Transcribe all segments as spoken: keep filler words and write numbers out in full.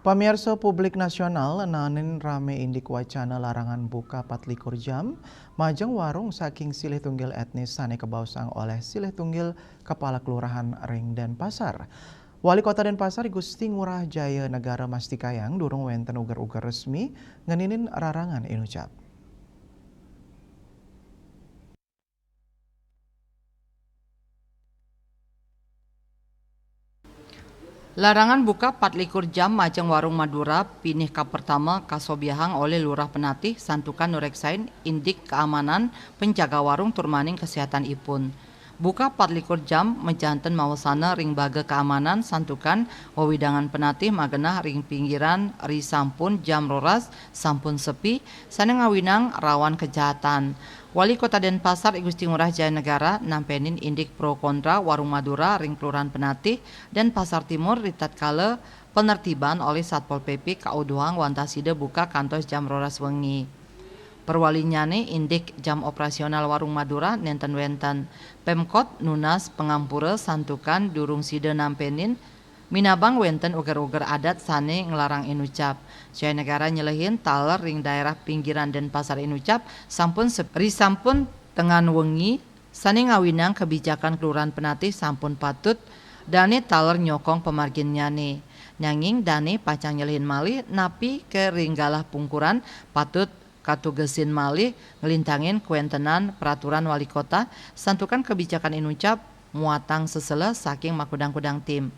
Pamirsa, publik nasional naenin rame indik wacana larangan buka patlikur jam majeng warung saking silih tunggil etnis sane kabaosang olih silih tunggil kepala kelurahan ring Denpasar. Wali Kota Denpasar, I Gusti Ngurah Jaya Negara, mastikayang durung wenten uger-uger resmi ngeninin rarangan inucap. Larangan buka patlikur jam majeng warung Madura pinih kapertama kasobiahang olih Lurah Penatih santukan nureksain indik keamanan penjaga warung tur maning kesehatanipun. Buka patlikur jam majanten mawasana ring baga keamanan santukan wewidangan Penatih magenah ring pinggiran ri sampun jam roras sampun sepi, sane ngawinang rawan kejahatan. Wali Kota Denpasar, I Gusti Ngurah Jaya Negara, nampenin indik pro kontra warung Madura ring Kelurahan Penatih, Denpasar Timur, ritatkala penertiban olih Satpol P P kauduhang wantah sida buka kantos jam roras wengi. Perwalinyane indik jam operasional warung Madura nenten wenten. Pemkot nunas pangampura santukan durung sida nampenin minabang wenten uger-uger adat sane nglarang inucap. Jaya Negara nyelehin taler ring daerah pinggiran Denpasar inucap sampun sep-, ri sampun tengan wengi, sane ngawinang kebijakan Kelurahan Penatih sampun patut dane taler nyokong pamarginnyane. Nanging dane pacang nyelehin malih napi ke ring galah pungkuran patut katugesin malih nglintangin kawentenan peraturan Wali Kota santukan kebijakan inucap muatang sesela saking makudang-kudang tim.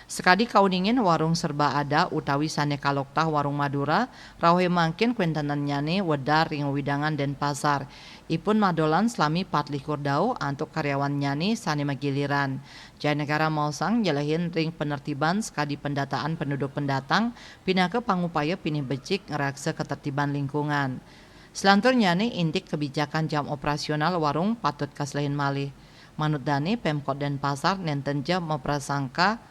Sakadi kauningin warung Serba Ada utawi sane kaloktah Warung Madura, rauhe mangkin kawentenannyane wedar ring wewidangan Denpasar. Ipun madolan salami patlikur dau antuk karyawannyane sane magiliran. Jaya Negara maosang nyelehin ring penertiban sakadi pendataan penduduk pendatang, pinaka pangupaya pinih becik ngraksa ketertiban lingkungan. Selanturnyane indik kebijakan jam operasional warung patut kaselehin malih. Manut dane, Pemkot Denpasar nenten ja maprasangka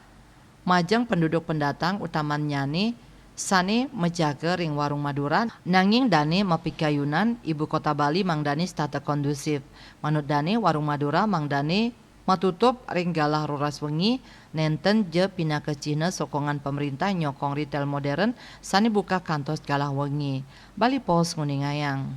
majeng penduduk pendatang utamannyane sane majaga ring Warung Madura, nanging dane mapikayunan ibu kota Bali mangdane setata kondusif. Manut dane, Warung Madura mangdane matutup ring galah roras wengi, nenten ja pinaka cihna sokongan pamerintah nyokong retail modern sane buka kantos galah wengi. Bali Post nguningayang.